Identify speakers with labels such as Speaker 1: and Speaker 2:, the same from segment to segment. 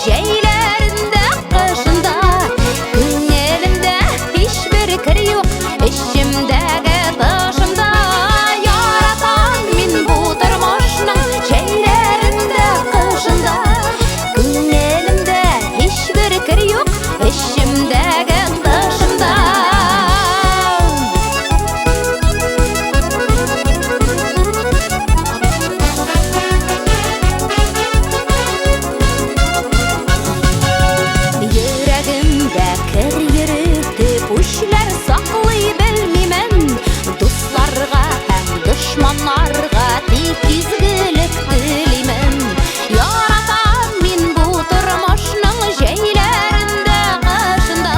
Speaker 1: җәйләрендә, кышында. Күңелемдә һичбер кер юк, эчемдәге тышымда. Яратам мин бу тормышның җәйләрендә, кышында. Күңелемдә һичбер кер юк, эчемдәге тышымда. Йөрәгемдә кер йөртеп, үчләр саклый белмимен. Дусларга һәм дошманнарга тик изгелек телимен. Яратам мин бу тормышның җәйләрендә, кышында.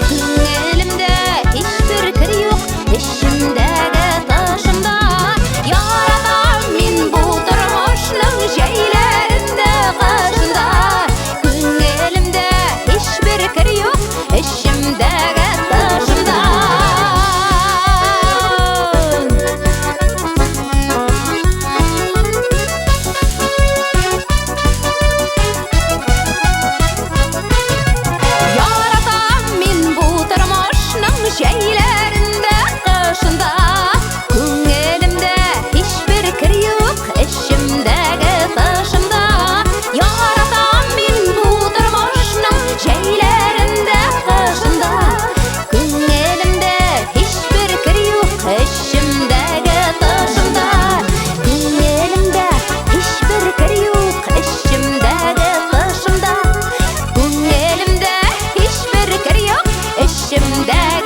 Speaker 1: Күңелемдә һичбер кер юк, эчемдәге тышымда. Яратам мин бу тормышның җәйләрендә, кышында. Күңелемдә һичбер кер юк, эчемдәге тышымда. Яратам мин бу тормышның җәйләрендә, кышында. Күңелемдә һичбер кер юк, эчемдәге тышымда. Яратам мин бу тормышның җәйләрендә, кышында. Күңелемдә һичбер кер юк, эчемдәге тышымда. Күңелемдә һичбер кер юк, эчемдәге тышымда. Күңелемдә һичбер кер юк, эчемдәге